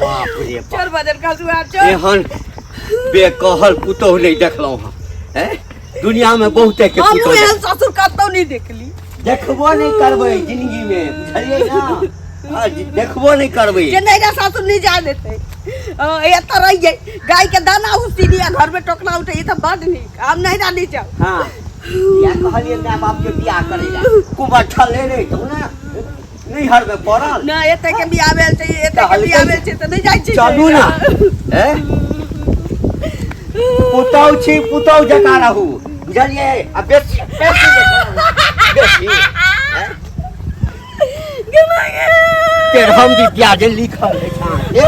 बाप रे बाप। चल बजन खसुआ चल। एहन बेकहल पुतोह नहि देखलहुँ हँ। हैं? दुनिया में बहुते के हमहूँ पुतोह एहन ससुर कतौ नहि देखली। देखबो नहि करबै जिंदगी में, बुझलियै ना? हाँ, देखबो नहि करबै। जे नैरा सासुर नहि जा देतै, एतऽ रहियै, गाय के दाना उसीनी आ घर में टोकना उठै, ई तऽ बड नीक। हम नैरा नहि जाउ। हाँ, इएह कहलियै माय बाप के बियाह करै लए, कुमार ठले नहि तू ने नैहर में पड़ल। ना, एते के बियाह भेल छै, एते के बियाह भेल छै तऽ नहि जाइ छी। चलू ना। ए पुतौ छी, पुतौ जकाँ रहू, बुझलियै? आ बेसी बेसी बेसी तेरहम विद्या जे लिखल अछि अहाँके,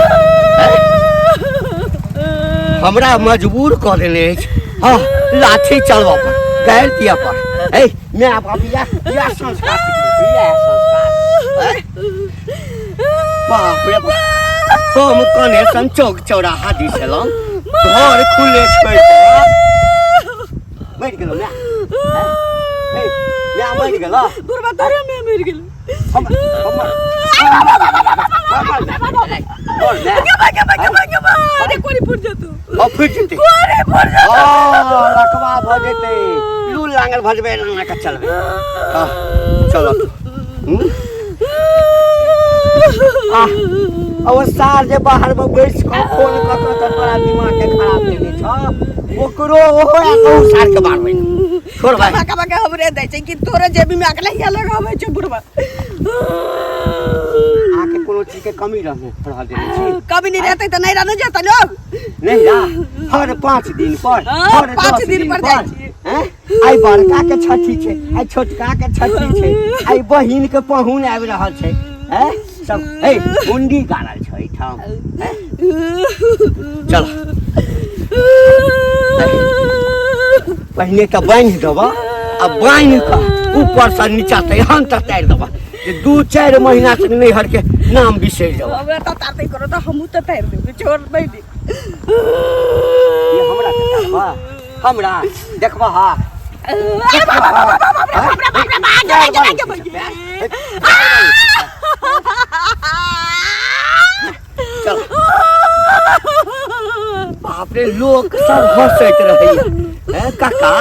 हमरा मजबूर कऽ देने अछि। हँ, लाठी चलबऽ पर, गारि दिअ पर। ए माय बाप इएह इएह संस्कार सिखने, इएह संस्कार। बाप रे बाप, हम कने सन चौक चौराहा दिस एलहुँ, घर खुले छोड़ि देलक। मरि गेलौ माय? माय मरि गेलौ? बुढ़बा तोरे में मरि गेलौ। हम हमर लकवा भऽ जेतै, लू लांगल भऽ जेबै, एना कऽ चलबै। चलो। आ ओ सार जे बाहर में बैस कऽ फोन कऽ कऽ तऽ तोरा दिमाग के खराब केने छ, ओकरो ओहो आ कहू सार के मारबै। छोड़ भाई। कमा कमा के हमरे दै छै कि तोरे जेबी में अकले हिया लगाबै छै बुढ़बा? अहाँके कोनो चीज के कमी रहने रह देने छी? कमी नहीं रहते तऽ नहीं रहने जेतै लोग। नहीं रा, हर 5 दिन पर, हाँ, हर 5 10 दिन पर जाइ छियै। हैं? आइ बड़का के छठी छै, आइ छोटका के छठी छै, आइ बहिन के पहुन आबि रहल छै। हैं? सब हे हुंडी गाड़ल छै एहिठाम। हैं? चल, पहिने तऽ बान्हि देबह आ बान्हि कऽ ऊपरसँ नीचा तऽ एहन तऽ तारि देबह जे 2-4 महीना तक नैहर के नाम बिसरि जेबह। हमरा तऽ तारतै करो तऽ हमहूँ तऽ तारि देबै, छोड़ नहि दे। ई हमरा के तारबह? हमरा देखबह? हा, चल। बाप रे, लोक सब हंसैत रहैया। ए काका,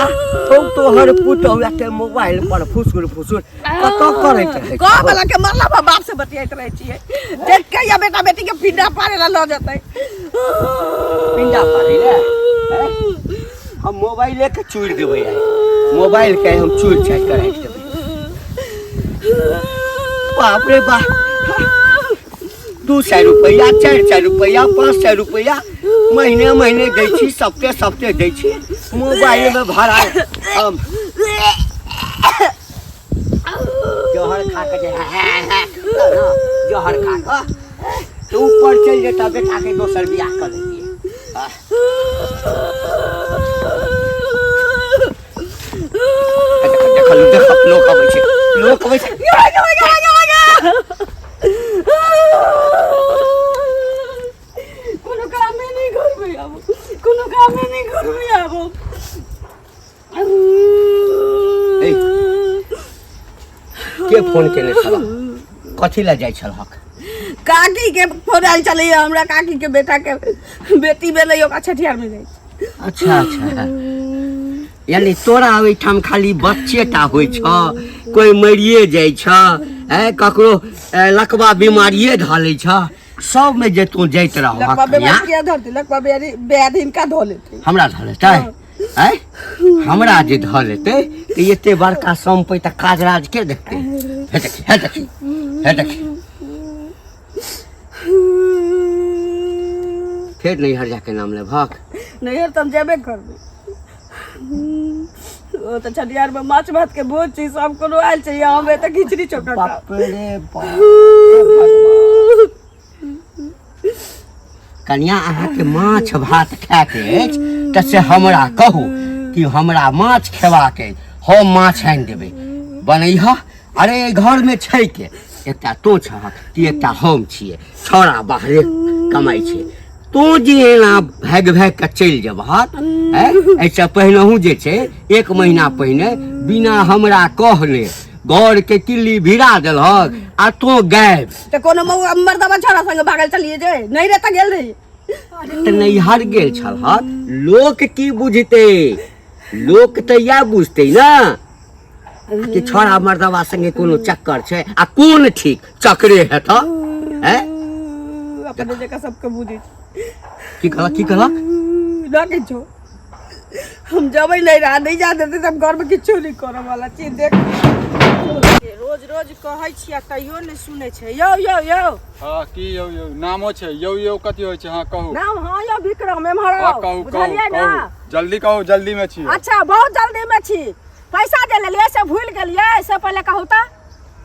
तो तोहर पुतहु एते मोबाइल पर फुसुर फुसुर कतऽ करैत रहै? गाँव वाला के मरला पर बाप से बतियाइत रहै छियै। देख के या बेटा बेटी के पिंडा पारे ला लऽ जेतै। पिंडा पारे ला? हम मोबाइले के चूरि देबै आइ, मोबाइल के हम चूरि चारि कऽ राखि देबै। बाप रे बाप, 200 रुपैआ, 400 रुपैआ, 500 रुपैआ महीने महीने दै छी, सप्ते सप्ते दै छी मोबाइलमे भाड़ा। हम जहर खा कऽ जे जहर खा कऽ तऽ ऊपर चलि जेता, बेटाके दोसर बियाह कऽ लेतियै। देखल देख, लोक अबै छै, लोक अबै छै। कोनो कामे नहि करबै आब, कोनो कामे नहि करबै आब। के फोन केने छल? कथी लए जाइ छलहक? काकी के फोन आयल छलैया, हमरा काकी के बेटा के बेटी भेलै, ओकरा छठियार में जाइ छै। अच्छा अच्छा, यानी तोरा ओहिठाम खाली बच्चे टा होइ छ, कोइ मरिए जाइ छ, ककरो लकवा बीमारिए धऽ लै छ, सबमे जे तू जाइत रहबहक। लकवा बीमारी किया धरतै? लकवा बेयारी हिनका धऽ लेतै। हमरा धऽ लेतै? आँय, हमरा जे धऽ लेतै तऽ एते बड़का सम्पैत तऽ काज राज के देखतै? हे देखी, हे देखी, हे देखी, फेर नैहर जाके नाम लेबहक? नैहर तऽ हम जेबे करबै। ओ तऽ छठियार में माछ भात के भोज छै, सब कोनो आयल छै, हम एतऽ खिचड़ी चोखा खाब। बाप रे बाप, हे भगवान। कनिया, अहाँके माछ भात खायके अछि तऽ से हमरा कहू कि हमरा माछ खेबाक अछि, हम माछ आनि देबै, बनैह। अरे एहि घरमे छै के? एकटा तोँ छहक कि एकटा हम छियै, छौड़ा बाहरे कमाइ छै। तोँ जे एना भागि भागि कऽ चलि जेबहक, एहिसँ पहिनहु जे छै 1 महीना पहिने बिना हमरा कहने घर के किल्ली भिड़ा देलहक आ तो गायब। तऽ कोनो मौआ मर्दबा छोरा संगे भागल चलिए जे नहीं रे तऽ गेल रही। तऽ नैहर गेल छलहक, लोक की बुझते? लोक तऽ इएह बुझते ने कि छोड़ा मर्दबा संगे कोनो चक्कर छै, आ कोन ठीक चक्करे हेत हैं? अपने जगह सबके बुझै छै। की कहलक, की कहलक? ना किछो, हम जबै नहीं रहा, नहीं जा देते तऽ हम घरमे किछो नहीं करऽ वाला छी। देख, रोज रोज कहै छियै तैयो नहि सुनै छै। यौ यौ यौ। हाँ, की यौ यौ? नामो छै यौ यौ, कथी होइ छै? हाँ, कहू। नाम? हाँ यौ विक्रम, एम्हर हाँ, आउ। कहू कहू। बुझलियै ने? कहू, जल्दी कहू, जल्दी में छी। अच्छा, बहुत जल्दी में छी। पैसा जे लेलियै से भूलि गेलियै? से पहिले कहू तऽ।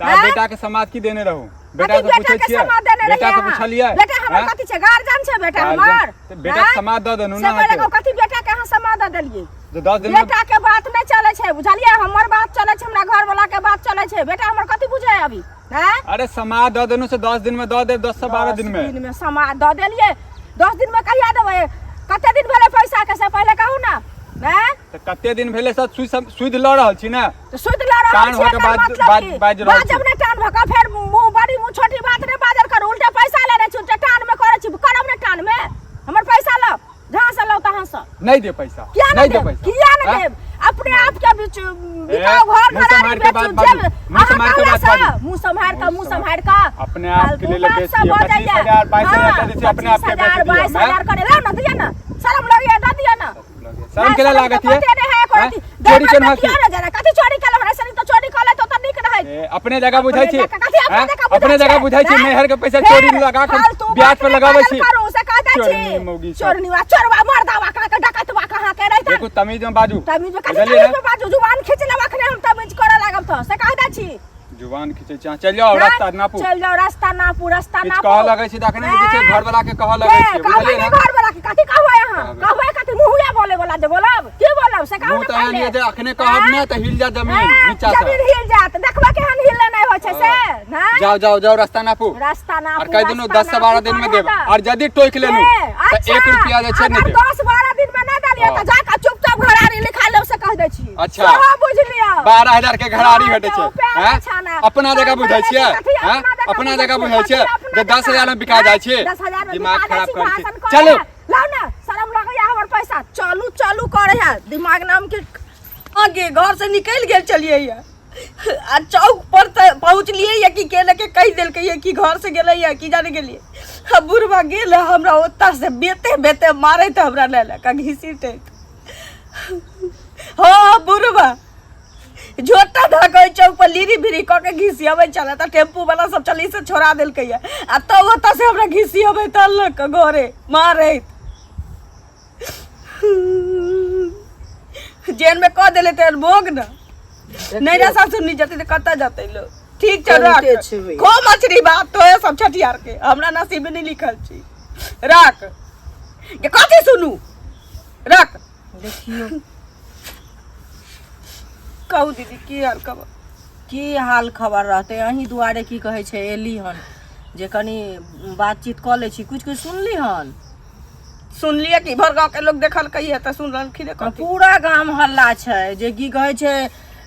ता बेटा के समाज की देने रहू? बेटा कथी से बेटा पूछै के छियै? समाज देने बेटा रहियै से अहाँ? पूछलियै? बेटा हमर हैं? कथी छै? गार्जियन छै बेटा गार्जियन। हमर? तऽ बेटा के हैं? समाज दऽ देनू से ने पहिले अहाँके। कहू, कथी बेटा के अहाँ समाज दऽ देलियै? जे 10 दिन में बेटा के बात नहि चलै छै, बुझलियै? हमर बात चलै छै, हमरा घर वाला के बात चलै छै। बेटा हमर कथी बुझै है अभी? हैं? अरे समाज दऽ देनू से 10 दिन में दऽ देब, 10 से 12 दिन में। 10 दिन में समाज दऽ देलियै, 10 दिन में कहिया देबै? कते दिन भेलै पैसा के, से पहिले कहू ने। हैं? तऽ कते दिन भेलै सर? सुध लऽ रहल छी ने? तऽ सुध लऽ रहल टान छी, भऽ के एकर मतलब की? बाजि रहल बाजब छी। नहि टान भऽ के, फेर मुँह बड़ी मुँह छोटी बात नहि बाजल करू। उल्टे पैसा लेने छी, उल्टे टान में करै छी। करब नहि टान में? हमर पैसा लौ, जहाँ से लौ तहाँ से। नहीं दे पैसा। किया नहीं नहीं दे देब? पैसा। किया नहीं हाँ? देब? अपने आप के बीच बिकाओ घर मुँह घरारी सम्हार के बेचू, बात बाजू। जेब मुँह अहाँ सम्हार के कहला बात से, बाजू। मुँह सम्हार के, मुँह मुँह सम्हार सम्हार के। अपने आप के फालतू लेल बात बेच सब दिअ। बजैया। 25,000, 22,000 हाँ, दे दै छी, अपने आप के बेच 25,000, दिअ। 22,000 करे लाओ ना, दिया ना। शरम लगैया, दऽ दिअ ना। शरम केला लागत ये? पते नहीं है एको हैं? रत्ती। चोरी देह केना पर की? किया ने जाने? कथी चोरी केलहुँ? हमरा सनी तऽ चोरी कऽ लेतौ तऽ नीक रहैत। ए, अपने जगह बुझै छी। अपने जगह- कथी अपने हैं? जगह बुझै अपने जगह छी? बुझै छी हैं? नैहर के पैसा फेर चोरी लगा के फालतू ब्याज बात पर नहि लगाबै बाजल छी। करू, से कह दै छी। चोरनी मौगी सब। चोरनीवा, चोरवा, मर्दावा कहाँ के, डकैतवा कहाँ के रहितन? देखू, तमीज में बाजू। तमीज में कथी? बुझलियै तमीज ने? में बाजू? जुबान खींच लेब अखने हम तमीज करऽ लागब तऽ, से कह दै छी। जुबान खींचै छी अहाँ। चलि जाउ, रास्ता नापू। चलि जाउ, रास्ता नापू, रास्ता किछु नापू। कहऽ लगै छी तऽ अखने जे छै घर वाला के कहऽ लगै छी, कहबै बुझलियै ने ने? घर वाला के कथी कहबै अहाँ? कहबै। कहबै कथी? मुँहे बोले वाला जे बोलब, की बोलब से कहू मुँह ने तऽ एहन पहिले। यऽ जे अखने कहब ने तऽ हिल जायत जमीन हैं? नीचा से। जमीन हिल जायत, देखबै केहन हिले नहि होइ छै से। नहि? जाउ जाउ जाउ, रास्ता नापू। रास्ता नापू। और कहि देलहुँ रास्ता 10 से 12 नापू दिन में करे देब तऽ। और यदि टोकि लेलहुँ ए, तऽ अच्छा, 1 रुपया जे छै नहि अगर देब। 10-12 दिन में नहि देलियै तऽ हाँ। जाकऽ चुपचाप घरारी लिखा लेब, से कहि दै छी। अच्छा। सेहो बुझि लिअ। 12,000 के घरारी हाँ, भेटै के छै। उपाय हैं? नहि छै ने। अपना जगह बुझै छियै? कथी हैं? अपना अपना जगह जगह बुझै छियै? कथी जे 10,000 में बिका जाइ छै। 10,000 में दिमाग बिका जाइ खराब छी, करै छै। भाषण करै चलू। है। लाउ ने, शरम लगैया हमर पैसा। चलू चलू करै है, दिमाग नाम के आगे घर से निकलि गेल चलियै ये। आ चौक पर तऽ पहुँचलियै ये कि के ने के कहि देलकै ये कि घर से गेलै ये, की जाने गेलियै। आ बुढ़बा गेल है हमरा ओतऽ से बेते बेते मारैत, हमरा लए लए कऽ घिसीटैत। हँ, बुढ़बा झोटा धऽ कऽ ओहि चौक पर लीरी भीरी कऽ के घिसियबै छलै तऽ टेम्पू वाला सब चली से छोड़ा देलकै ये, आ तब ओतऽ से हमरा घिसियबैत अनलक घरे मारैत। जेल में कऽ देले तेहन भोग ने। नैरा सासुर नहीं जते तऽ कतऽ जते लोग? ठीक छै, राख। करिते छेबै। खो मछली भात तोहे सब छठियार के, हमरा नसीब में नहीं लिखल छी। राख के कथी सुनू, राख। देखियौ। कहू दीदी, की हाल खबर? की हाल खबर रहतै? अहीं दुआरे की कहै छै एली हन जे कनि बातचीत कऽ लै छी। कुछ कुछ सुनली हन? सुनलियै कि भर गाँव के लोग देखलकै है तऽ सुनलखिन कथी? पूरा गाम हल्ला छै जे की कहै छै,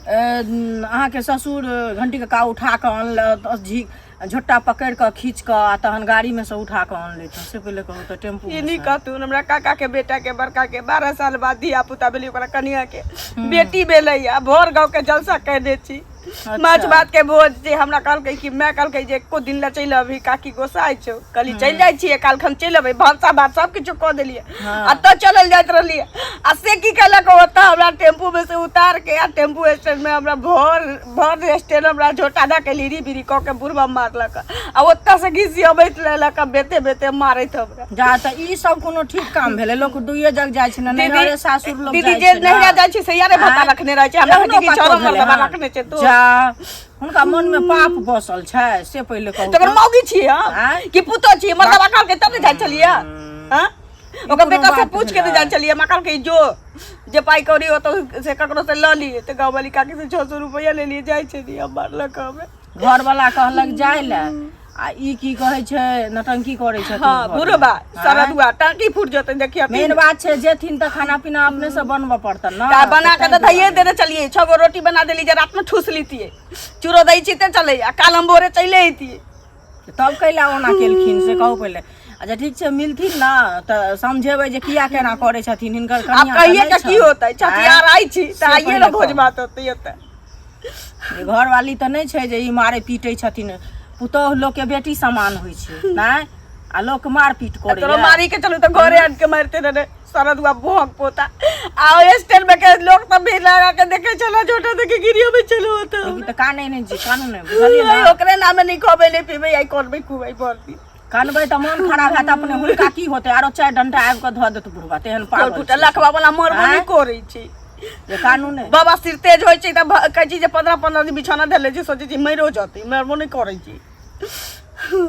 अहाँके ससुर घंटी कका उठा कऽ अनलक, झी झोट्टा पकड़ि कऽ खींच कऽ आ तहन गाड़ीमे सँ उठा कऽ अनलथि हँ। से पहिले कहू तऽ टेम्पू ई नहि कहतुन। हमरा काका के बेटा के बड़का के 12 साल बाद धिया पुता भेलै, ओकरा कनिया के बेटी भेलै, आ भर गाँव के जलसा कयने छी, माछ भात के भोज। जे हमरा कहलकै कि माय कहलकै जे एको दिन लए चलि अबही, काकी गोसाइ छौ। कहली चलि जाइ छियै, काल्हिखन चलि अबै। भनसा भात सब किछु कऽ देलियै आ तऽ चलल जाइत रहलियै, आ से की केलक, ओतऽ हमरा टेम्पू में से उतार के आ टेम्पू स्टैंड में हमरा भर भर स्टैंड हमरा झोटा दऽ के लीरी बीरी कऽ के बुढ़बा मारलक, आ ओतऽ से घिसियबैत लेलक आ बेते बेते मारैत हमरा। जा, तऽ ई सब कोनो ठीक काम भेलै? लोक दुइये जग जाइ छै ने, नैहरे सासुर लोक दीदी जाइ जे छै ने। नैहरा जाइ छै से यारे भत्ता आँय? रखने रहै छै। हमरा एहनो दीदी कतौ छौड़ा भेलै मर्दबा हन? रखने छै तो जा, हुनका मन में पाप बसल छै, से पहिले कहू। तकर तऽ। मौगी छियै हम आँय? कि पुतोह छियै? मर्दबा कहलकै तब ने जाइ छलियै। हँ, ओकर कोनो बेटा से बात पूछ के नहि भेलै? जाइ छलियै। माँ कहलकै जो जे पाइ कौड़ी होतौ से ककरो से लऽ लिए, तऽ गाँव वाली काकी से 600 रुपैआ ले लिए, जाइ छलियै। हम मारलक हमे। घरवाला कहलक जाय लए आ ई की कहै छै नटंकी करै छथिन हँ घरमे। बुढ़बा आँय? सरदुआ टाँकी फूट जेतै देखिए मेन बात छै जेथिन तऽ खाना पीना अपने से बनबऽ पड़तन ने ता बना के ताहि तऽ धैये दुआरे। देने चलिए छओ गो रोटी बना देली जे रात में ठूस लीतिए चूरो दै छी ते चले आ काल हम भोरे चले अइतिए तब कैला ओना केलखिन से कहू पहिले अच्छा ठीक छै मिलथिन ने तऽ समझेबै जे किया केना करै छथिन हिनकर आब कनियाँ तऽ कहिए नहि के की छनि। होतै छठियार आइ छी तऽ से आइए पहिले ने भोज कहू। भात होतै एतऽ जे घरवाली तऽ नहि छै जे ई मारै पीटै छथिन पुतोहु लोकके बेटी समान होइ छै नहि आ लोक मारपीट तोरो करैया मारी के चलू तऽ घरे आन के मारते रहे सरदुआ भोग पोता आ स्टैंड में के लोग सब भीड़ लगा के देखे चला छोटा देखे गिरियो में चलो होता लेकिन तऽ कानै नहि छी कानू नहि बुझलियै ने ओकरे नामे नहीं खबे नहीं पीबे आई करबे खुबे भरती कानबै तऽ मन खराब हैत अपने हुनका की होतै आरो चारि डंटा आबि कऽ धऽ देत बुढ़बा तेहन पागल फुटल छै। लखवा वाला मरबो नहीं आँय? करै छै जे कानू नहि बाबा सिर तेज होइ छै तऽ कहै छै जे 15 15 दिन बिछौना धर लै छै सोचै छै मरियो जतै मरबो नहीं करै छै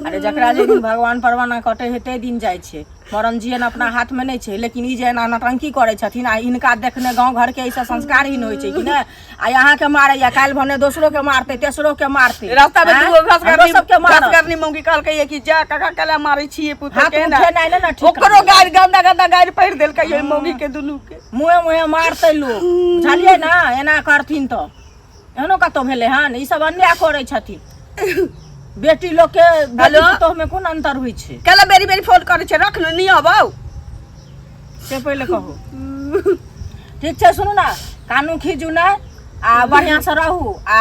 अरे जकरा जे दिन भगवान परवाना कटै है ते दिन जाइ छै मरण जियन अपना हाथमे नहि छै लेकिन ई जे एना नौटंकी करै छथिन आ हिनका देखने गाँव घरके एहिसँ संस्कारहीन होइ छै कि नहि आ अहाँके मारैया काल्हि भने दोसरोके मारतै तेसरोके मारतै रास्ता में आँय? दूगो घस हमरो करनी सबके घस मारत करनी मौगी कहलकै ये कि जा काका केला मारै छियै पुतोह हाथ के ना उठेनाइ नहि ने ठीक ओकरो गारि गंदा गंदा गारि पढ़ि देलकै ओहि मौगी के दुनू के मुँहे मुँहे मारतै लोक बुझलियै ने एना करथिन तऽ एहनो कतहु भेलै हन ई सब अन्याय करै छथिन बेटी लोकके बेटी हेलो? पुतोहमे कोन अन्तर होइ छै केला बेरी बेरी फोन करै छै रख ने नहीं अबाउ से पहिले कहू ठीक छै सुनू ने कानू खीजू नहि आ बढ़िआँसँ रहू आ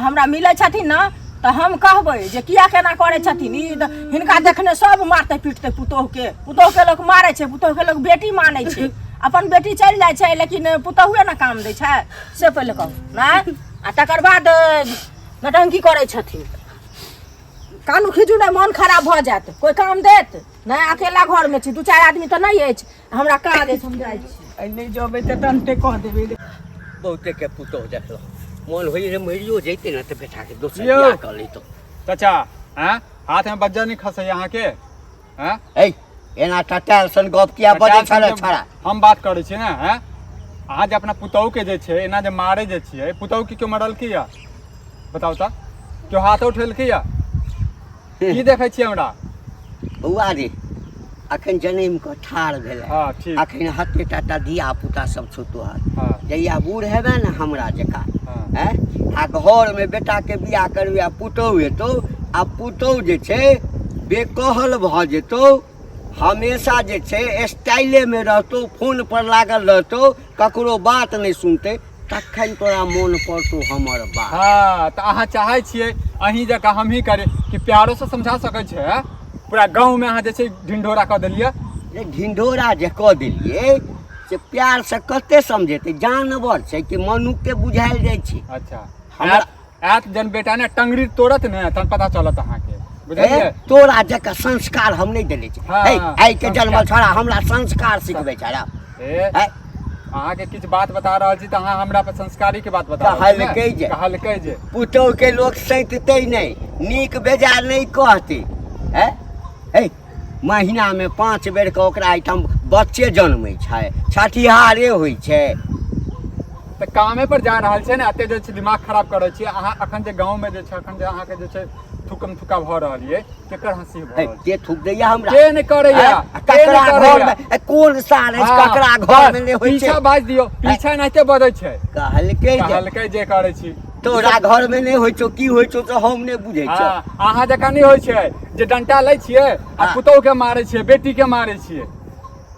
हमरा मिलै छथिन ने तऽ हम कहबै जे किया केना करै छथिन ई तऽ हिनका देखने सब मारतै पीटतै पुतोहुके पुतोहुके लोक मारै छै पुतोहुके लोक बेटी मानै छै अपन बेटी चलि जाइ छै लेकिन पुतोहुए ने काम दै छै से पहिले कहू नहि आ तकर बाद नौटंकी करै छथिन कानू खीजू नहि मोन खराब भऽ जायत कोइ काम देत नहि अकेला घरमे छी दू चारि आदमी तऽ नहि अछि हमरा काज अछि हम जाइ छी आइ नहि जेबै तऽ टंटे कह देबै बहुते के पुतोह देखलहुँ मोन होइए जे मरियो जैते ने तऽ बेटाके दोसर यौ। बियाह कऽ लैतहुँ चाचा आँय हाथमे बज्जर नहि खसैया अहाँके आँय ऐ एना टटायल सन गप किया बजै छलै छड़ा हम बात करै छी ने आँय अहाँ जे अपना पुतोहुके जे छै एना जे मारै जे छियै पुतोहुके केओ मरलकै या बताउ तऽ केओ हाथ उठेलकै या की देखै छियै हमरा बौआ रे अखन जनमि कऽ ठाढ़ भेलै हँ ठीक अखन हते टाटा धिया पुता सब छौ तोहर हँ जहिया बूढ़ हेबे ने हमरा जकाँ हँ आँय आ घरमे बेटाके बियाह करबै आ पुतोहु हेतौ आ पुतोहु जे छै बेकहल भऽ जेतौ हमेशा जे छै स्टाइलेमे रहतौ फोन पर लागल रहतौ ककरो बात नहि सुनतै तखन तोरा मोन पड़तौ हमर बात हँ तऽ अहाँ चाहै छियै अहीं जकाँ हमही करी कि प्यारोसँ समझा सकै छै हँ? पूरा गाँवमे अहाँ जे छै ढिंढोरा कऽ देलियै जे ढिंढोरा जे कऽ देलियै से प्यारसँ कते समझेतै जानवर छै कि मनुखके बुझायल जाइ छै अच्छा हमरा- आयत आयत जन बेटा ने टंगरी तोड़त ने तहन पता चलत अहाँके बुझलियै ए, तोरा जकाँ संस्कार हम नहि देने छी हाँ, हे आइ के संस्कार। जन्मल छोड़ा हमरा संस्कार सिखबै छड़ा ए हे अहाँके किछु बात बता रहल छी तऽ अहाँ हमरा पर संस्कारी के बात बता रहल छी ने? कहलकै जे। कहलकै जे पुतोह के लोक सैततै नहि नीक बेजा नहि कहतै हे हे महीनामे 5 बेर के ओकरा एहिठाम बच्चे जन्मै छै छठिहारे होइ छै तऽ कामे पर जा रहल छै ने एते जे छै दिमाग खराब करै छियै अहाँ अखन जे गाँवमे जे छै अखन जे अहाँके जे छै थुकम थुका भऽ रहल ये केकर हंसी भऽ हे, रहल के थूक दैया हमरा के नहि करैया हैं? आ के नहि ककरा करैया? घरमे ए, कोन साल अछि हाँ, ककरा घरमे नहि होइ छै पीछा बाजि दियौ पीछा एनाहिते बजै छै कहलकै जे कहलकै जे करै छी तोरा घरमे नहि होइ छौ की होइ छौ से हम नहि बुझै छियौ हाँ, अहाँ जकाँ नहि होइ छै जे डंटा लै छियै आ हाँ। पुतोहु के मारै छियै बेटी के मारै छियै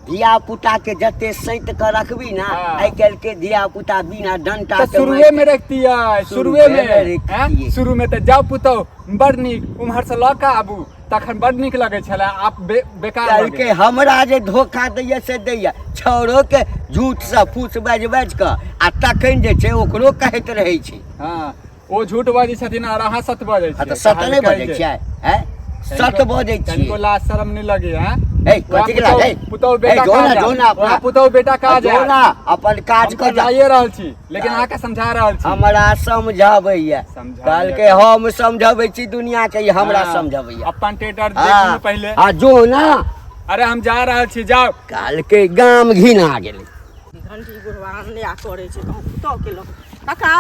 धिया पुता के जते सैत के रखबी ना हाँ। आइ काल्हि के धिया पुता बिना डंटा तऽ के शुरुए में रखतियै शुरुए में शुरुए मे रखतियै। हैं? शुरू में तऽ जाउ पुतोहु बड़ नीक उम्हर से लऽ कऽ आबू तखन बड़ नीक लगै छलै आब बेकार भऽ कहलकै गेल। हमरा जे धोखा दैया से दैया छौड़ो के झूठ से फूस बाजि बाजि कऽ आ तखन जे छै ओकरो कहैत रहै छै हँ ओ झूठ बजै छथिन आर अहाँ सत बजै आ छियै तऽ सत नहि कहलकै बजै जे- छियै हैं सत बजै तनिको छियै लाज शरम नहि लगे हैं ए कथी के लाज ए पुतहु ए, बेटा जो कहाँ ना जो जायत? ना अपना वहाँ पुतहु बेटा कहाँ जो जायत? ना अपन काज हम कर तऽ जाइए रहल छी लेकिन अहाँके समझा रहल छी हमरा समझाबैया समझाबैया। कहलकै हम समझबै छी दुनिया के ई हमरा हाँ, समझाबैया अपन टेटर देखू ने पहिले आ जो ना अरे हम जा रहल छी जाउ कहलकै गाम घिना गेलै घंटी बुढ़वा अन्याय करै छै कहूँ पुतहु के लोक काका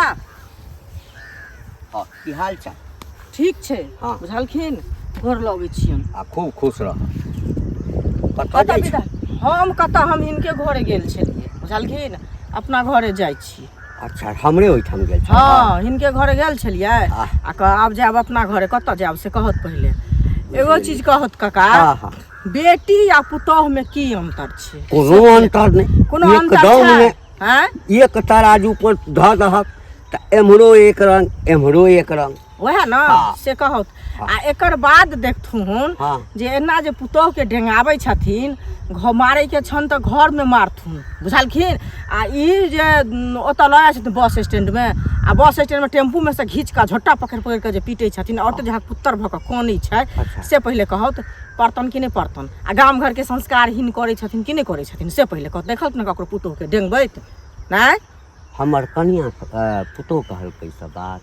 हँ की हाल चाल ठीक छै हाँ। बुझलखिन गोर लगै छियनि। आ खूब खुश रह। कतऽ कतऽ जाइ विदा छी? हम कतऽ, हम हिनके घरे गेल छलियै, बुझलखिन? अपना घरे जाइ छी। अच्छा, हमरे ओहिठाम गेल छल? हँ, हिनके घरे गेल छलियै। आह। आ आब जायब अपना घरे। कतऽ जायब से कहत पहिले। एगो चीज कहत काका, हँ हँ बेटी आ पुतोह में की अंतर छै? कोनो अंतर नहि। कोनो अंतर एकदम छै? नहि। आँय? एक तराजू पर धऽ दहक तऽ एम्हरो एक रंग, एम्हरो एक रंग। वएह ने। हँ। से कहत। आ एकर बाद देखथुन जे एना जे पुतोह के डेंगाबै छथिन, मारै के छनि तऽ घर में मारथुन, बुझलखिन? आ ई जे ओतऽ लऽ जाइ छथिन बस स्टैंड में, आ बस स्टैंड में टेम्पू में से घीच कऽ झोटा पकड़ि पकड़ि कऽ जे पीटै छथिन, औरत जहाँ पुत्तर भऽ कऽ कनै छै, से पहिले कहत पड़तन कि नहि पड़तन? आ गाम घर के संस्कारहीन करै छथिन कि नहि करै छथिन, से पहिले कहत। देखलक ने ककरो पुतोह के डेंगबैत नहि? हमर कनिया पुतोह कहलकै सब बात?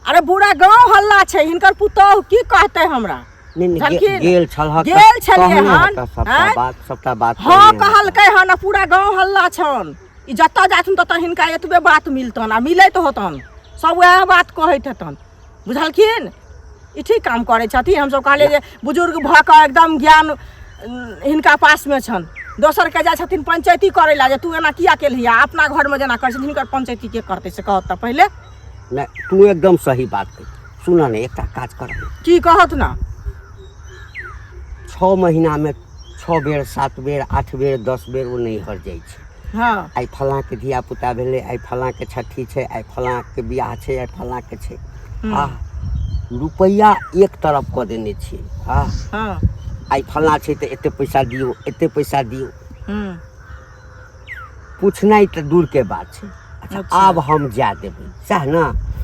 अरे, पूरा गांव हल्ला छै। हिनकर पुतोह की कहतै हमरा? नहि नहि, बुझलखिन? गेल छलहक तऽ गेल छलियै कहने हन, हेतऽ सबटा आँय? बात, सबटा बात हँ, कहने हेतऽ। कहलकै हन। आ पूरा गांव हल्ला छन। ई जतऽ जाथुन ततऽ हिनका एतबे बात मिलतन आ मिलैत होतन, सब वएह बात कहैत हेतन, बुझलखिन? ई ठीक काम करै छथिन? हमसब कहलियै जे बुजुर्ग भऽ कऽ एकदम ज्ञान हिनका पासमे छनि। दोसरके जाइ छथिन पंचैती करै लए जे तू एना किया केलही, आ अपना घरमे जेना करै छथिन, हिनकर पंचैती के करतै से कहत तऽ पहिले। नहि, तू एकदम सही बात कही। सुन ने, एकटा काज कर। की कहत ने? 6 महीनामे 6 बेर, 7 बेर, 8 बेर, 10 बेर ओ नैहर जाइ छै। आइ फलाँके धियापुता भेलै, आइ फलाँके छठी छै, आइ फलाँके बियाह छै, आइ फलाँके छै। आ रुपैआ एक तरफ कऽ देने छियै। हँ। आइ फलाँ छै तऽ एते पैसा दियौ, एते पैसा दियौ। पूछनाइ तऽ दूरके बात छै। अच्छा। अच्छा। आब हम जा देबै, सएह ने?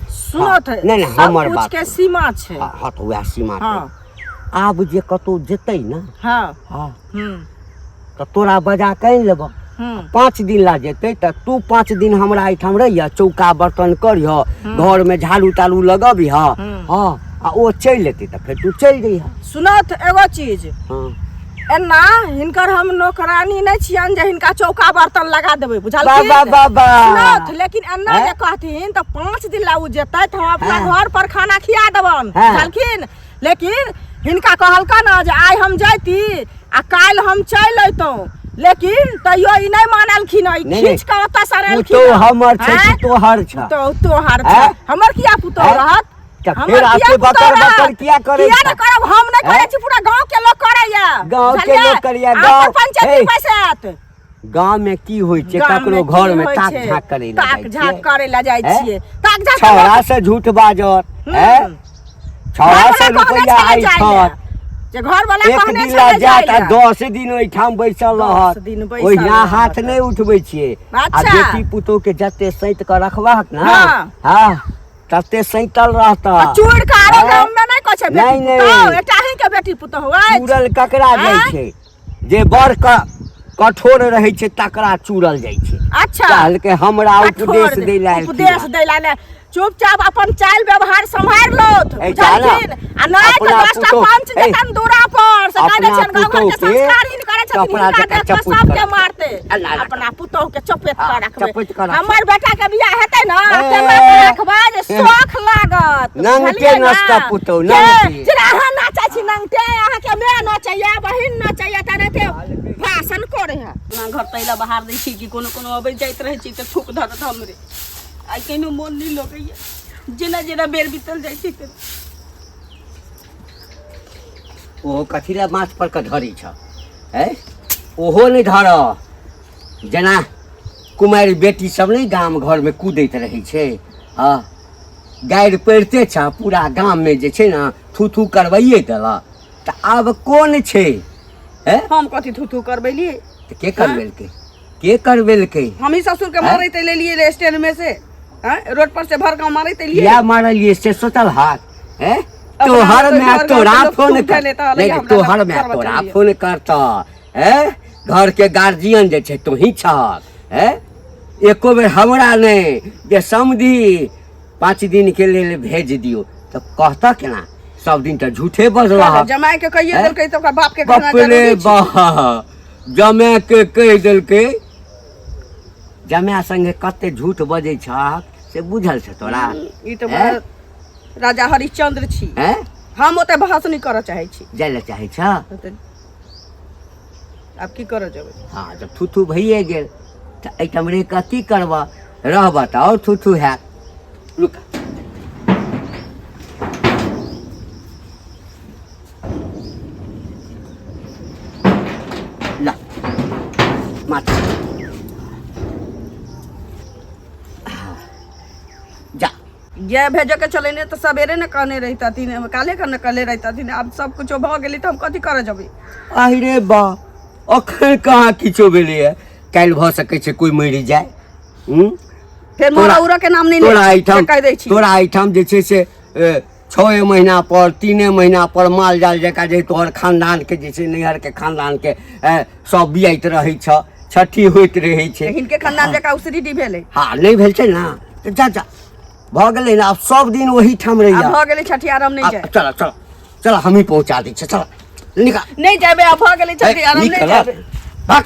सुनत। नहि, नहि, सब हमर कुछ बात के सुन। सीमा छै। हँ हँ, तऽ उएह सीमा पे। हँ। आब जे कतहु जेतै ने, हँ, तऽ तोरा बजा कऽ आनि लेबह। 5 दिन ला जेतै तऽ तू 5 दिन हमरा एहिठाम रहिह, चौका बर्तन करिह, घरमे झाड़ू ताड़ू लगबिह। हँ, आ ओ चलि एतै तऽ फेर तू चलि जइह। सुनत, एगो चीज। हँ। एना हिनकर हम नौकरानी नहि छियनि जे हिनका चौका बर्तन लगा देबै, वाह। बुझलखिन? वाह वाह वाह। सुनत, लेकिन एना हैं? जे कहथिन तऽ 5 दिन ला ओ जेतै तऽ हम अपना घर पर खाना खिया देबनि, बुझलखिन? लेकिन हिनका कहलकन ने जे आइ हम जैती आ काल्हि हम चलि अयतहुँ, लेकिन तैयो ई नहि मानलखिन। ई नहि, खींच कऽ ओतऽ से अनलखिन। पुतोह हमर छै कि हैं? तोहर छ? पुतोह तोहर छै। हैं? हमर किया पुतोह हैं? रहत? तऽ हमर फेर किया आते पुतोह बकर रहत? बकर किया करै किया छह? नहि करब? हम नहि करै हैं? छी, पूरा गांव के लोक करैया। गाँव के बुझलियै? लोक करैया, अहाँ गाँव- पर पंचायती हे। पैसा आयत। गाँव में की होइ छै? गाम ककरो में की घर में होइ ताक छै? झाँक करै लए ताक जाइ झाँक छियै। करै लए जाइ हैं? छियै, ताक झाँक छौड़ा से झूठ बाजत हैं? छौड़ा से घरवला कहने रुपैआ छलै आइ जाइ लए। छत जे घरवला एक कहने दिन ला छलै जायत जाइ आ लए। 10 दिन ओहिठाम बैसल 10 रहत। दिन बैसल ओहिना रहत। हाथ नहि उठबै छियै। आ बेटी पुतोह के जते सैत कऽ रखबहक ने, हँ, तते सैतल रहतह। आ चूड़ के आरो हैं? गाम में नहि कहै छै बेटी नहि, नहि। पुतोह, एकटा अहीं के बेटी पुतोह अछि। चूड़ल ककरा जाइ आँय? छै? जे बड़ कठोर रहै छै तकरा चूड़ल जाइ छै। कहलकै हमरा कठोर उपदेश दै लए एलखिन उपदेश हँ। दै लए नहि। चुपचाप अपन चालि व्यवहार सम्हारि लौथ, ए, जा ना। बुझलखिन? आ नहि तऽ अपना 10टा पुतोह- पंच ए, जेतन दूरा पर से कहि दै अपना छियनि, गाँव घरके पुतोह के संस्कारहीन करै छथिन, कपड़ा हिनका जकाँ देख कऽ चपुट सबके कऽ रखबै। मारतै। अल्लाह रखबै। अपना पुतोह के चपेट हँ, कऽ रखबै। चपेट कऽ रखबै। हमर बेटा के बियाह हेतै ने, ए, तेना कऽ रखबै जे शौख लागत, नंगटे बुझलियै ने? नचता पुतोह, के? नंगटे। जेना अहाँ नाचै छी नंगटे, अहाँके माय नचैया, बहिन नचैया, तेनाहिते भाषण करै है। अपना घर तैला बाहर दै छी कि कोनो कोनो अबैत जाइत रहै छी तऽ थूक धरत हमरे। आइ केनो मोन नहि लगैया, जेना जेना बेर बीतल जाइ छै तेना। ओहो कथी लए माथ पर के धरै छ? है, ओहो नहि धर। जेना कुमारि बेटी सब नहि गाम घरमे कूदैत रहै छै? हँ, गारि पड़िते छ, पूरा गाममे जे छै ने थू थू करबैए देलक, तऽ आब कोन छै? हैं? हम कथी थू थू करबेलियै? तऽ के करबेलकै? के करबेलकै? हम ही ससुर के हैं? मारैत लेलियै रे स्टैंड में से, हैं? रोड पर से भर गाँव मारैत एलियै। किया मारलियै से सोचल हाथ? हैं? अपना तोहर तो माय घर तोरा गाँव के लोक फोन थूक कर धैले तऽ नहि, अलैया नहि, हमरा तोहर लग माय करबऽ तोरा चलियै। फोन करत हैं? घर के गार्जियन जे छै तोही छहक। हैं? एको बेर हमरा नहि जे समधि 5 दिन के लेल भेज दियौ तऽ कहतऽ केना? सब दिन तऽ झूठे बजलह। जमाई के कहिए हैं? देलकै तऽ ओकरा बाप के कहना बाप रे जरूरी छै। बा, जमाए के कहि देलकै। जमाए संगे कते झूठ बजै छहक से बुझल छ तोरा? ई तऽ हैं? बड़ा राजा हरिश्चंद्र छी। हैं? हम ओते बहस नहि करऽ चाहै छी। जाय लए चाहै छ? ओते आब की करऽ जेबै? हँ, जब थूथू भइए गेल तऽ एहिठाम रहि कऽ की करबह? रहबह तऽ आओर थूथू हैत। रुक, ला माछ जा। गाय भेजऽ के छलै ने तऽ सवेरे ने कहने रहितथिन, काल्हे के ने कहले रहितथिन। आब सब कुछो भऽ गेलै तऽ हम कथी करऽ जेबै? आहि रे बा, अखन कहाँ किछो भेलैए? काल्हि भऽ सकै छै कोइ मरि जाय। हूँ? फेर तोरा मरा उरा के नाम नहि तोरा लै छी, एहिठाम से कहि दै छी। तोरा एहिठाम जे छै से छए महीना पर 3 महीना पर माल जाल जकाँ जे तोहर खानदान के जे छै, नैहर के खानदान के सब बियाइत रहै छ, छठी होइत रहै छै। हिनके खानदान जकाँ उसरीडी भेलै। हँ, नहि भेल छै ने तऽ जा जा, भऽ गेलै ने। आब सब दिन ओहीठाम रहिया। आब भऽ गेलै छठिहार, हम नहि जायब। चल चल चल, हमही पहुँचा दै छियै, चल निकाल। नहि जेबै, आब भऽ गेलै छठिहार, हम नहि निकल। जेबै। भाग।